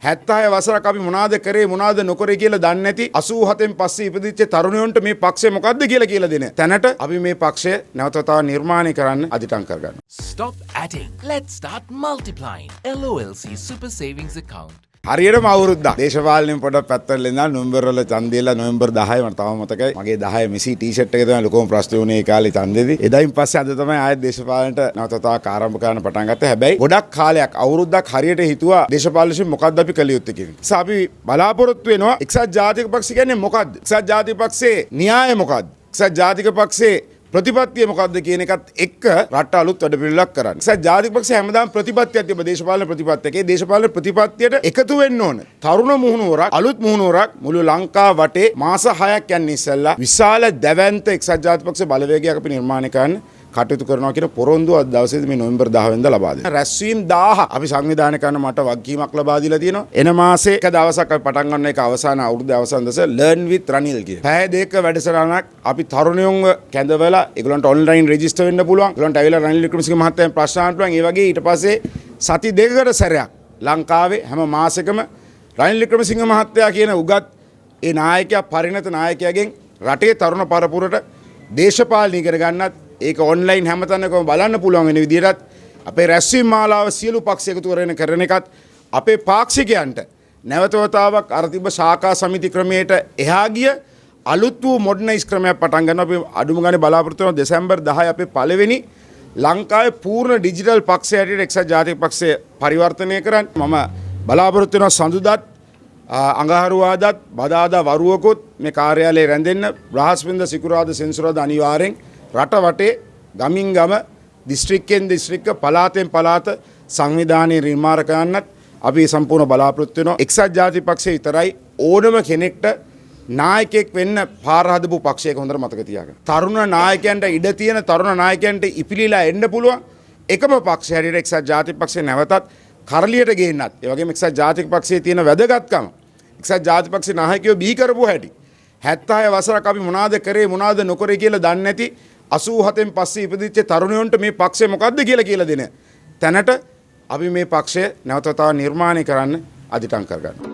76 වසරක් අපි මොනවාද කරේ, මොනවාද නොකරේ කියලා දන්නේ නැති 87න් පස්සේ ඉපදිච්ච තරුණයන්ට මේ පක්ෂය මොකද්ද කියලා කියලා දෙන තැනට අපි මේ පක්ෂය නැවත වතාවක් නිර්මාණය කරන්න අදිටන් කරගන්නවා. Stop adding. Let's start multiplying. LOLC Super Savings Account. හරියටම අවුරුද්දක් දේශපාලනයෙන් පොඩක් පැත්තට ඉඳන් නොවැම්බර් වල ඡන්දෙ දීලා, නොවැම්බර් 10, මට තාම මතකයි, මගේ 10 මෙසි ටී-ෂර්ට් එක තමයි ලොකුම ප්‍රශ්නේ වුණේ ඒ කාලේ ඡන්දෙදි. එදායින් පස්සේ අද තමයි ආයෙත් දේශපාලනයට නැවත වතාවක් ආරම්භ කරන්න පටන් ගත්තේ. හැබැයි ගොඩක් කාලයක්, අවුරුද්දක් හරියට හිතුවා දේශපාලන විෂය මොකද්ද අපි කළ යුත්තේ කියන එක. නිසා අපි බලාපොරොත්තු වෙනවා එක්සත් ජාතික පක්ෂ කියන්නේ මොකද්ද? එක්සත් ජාතික පක්ෂයේ න්‍යාය මොකද්ද? එක්සත් ජාතික පක්ෂයේ ප්‍රතිපත්තිය මොකද්ද කියන එකත් එක්ක රට අලුත් වැඩපිළිවෙලක් කරන්න. එක්සත් ජාතික පක්ෂය හැමදාම ප්‍රතිපත්තියක් තිබ්බ, දේශපාලන ප්‍රතිපත්තියක්. ඒ දේශපාලන ප්‍රතිපත්තියට එකතු වෙන්න ඕන. තරුණ මුහුණුවරක්, අලුත් මුහුණුවරක් මුළු ලංකාව වටේ මාස 6ක් යන ඉස්සෙල්ලා විශාල දැවැන්ත එක්සත් ජාතික පක්ෂ බලවේගයක් අපි නිර්මාණය කරන්න කටයුතු කරනවා කියන පොරොන්දුව අද දවසේදී මේ නොවැම්බර් 10 වෙනිදා ලබා දෙනවා. රැස්වීම් 1000 අපි සංවිධානය කරන මට වගකීමක් ලබා දීලා තියෙනවා. එන මාසේ එක දවසක් අපි පටන් ගන්න එක අවසාන අවුරුද්ද අවසාන දවසේ Learn with Ranil කියන පැය 2ක වැඩසටහනක් අපි තරුණයන්ව කැඳවලා ඒගොල්ලන්ට ඔන්ලයින් රෙජිස්ටර් වෙන්න පුළුවන්. ඒගොල්ලන්ට ඇවිල්ලා රනිල් වික්‍රමසිංහ මහත්තයන් ප්‍රශ්න අහන්න පුළුවන්. ඒ වගේ ඊට පස්සේ සති 2කට සැරයක් ලංකාවේ හැම මාසෙකම රනිල් වික්‍රමසිංහ මහත්තයා කියන උගත් ඒ නායකයා, පරිණත නායකයාගෙන් රටේ තරුණ පරපුරට දේශපාලනය ඉගෙන ගන්නත්, ඒක ඔන්ලයින් හැමතැනකම බලන්න පුළුවන් වෙන විදිහටත්, අපේ රැස්වීම් මාලාව සියලු පක්ෂ එකතු කරගෙන කරන එකත්, අපේ පාක්ෂිකයන්ට නැවත වතාවක් අර තිබ්බ ශාඛා සමිති ක්‍රමයට එහා ගිය අලුත් වූ මොඩර්නයිස් ක්‍රමයක් පටන් ගන්නවා. අපි අඩුම ගානේ බලාපොරොත්තු වෙනවා දෙසැම්බර් 10 අපේ පළවෙනි ලංකාවේ පූර්ණ ඩිජිටල් පක්ෂය හැටියට එක්සත් ජාතික පක්ෂය පරිවර්තනය කරන්න. මම බලාපොරොත්තු වෙනවා සඳුදත්, අඟහරුවාදත්, බදාදා වරුවකුත් මේ කාර්යාලයේ රැඳෙන්න. බ්‍රහස්පතින්දා, සිකුරාදා, සෙනසුරාදා අනිවාර්යෙන් රට වටේ ගමින් ගම, දිස්ත්‍රික්කෙන් දිස්ත්‍රික්ක, පළාතෙන් පළාත සංවිධානය නිර්මාණ කරන්නත් අපි සම්පූර්ණ බලාපොරොත්තු වෙනවා. එක්සත් ජාතික පක්ෂය විතරයි ඕනම කෙනෙක්ට නායකයෙක් වෙන්න පාර හදපු පක්ෂයක, හොඳට මතක තියාගන්න. තරුණ නායකයන්ට ඉඩ තියෙන, තරුණ නායකයන්ට ඉපිලිලා එන්න පුළුවන් එකම පක්ෂය හැටියට එක්සත් ජාතික පක්ෂය නැවතත් කරලියට ගේන්නත්, ඒ වගේම එක්සත් ජාතික පක්ෂයේ තියෙන වැදගත්කම, එක්සත් ජාතික පක්ෂේ නායකයෝ බිහි කරපු හැටි, 76 වසරක් අපි මොනවාද කරේ, මොනවාද නොකරේ කියලා දන්නේ නැති 87න් පස්සේ ඉපදිච්ච තරුණයන්ට මේ පක්ෂය මොකද්ද කියලා කියලා දෙන තැනට අපි මේ පක්ෂය නැවත වතාවක් නිර්මාණය කරන්න අදිටන් කරගන්නවා.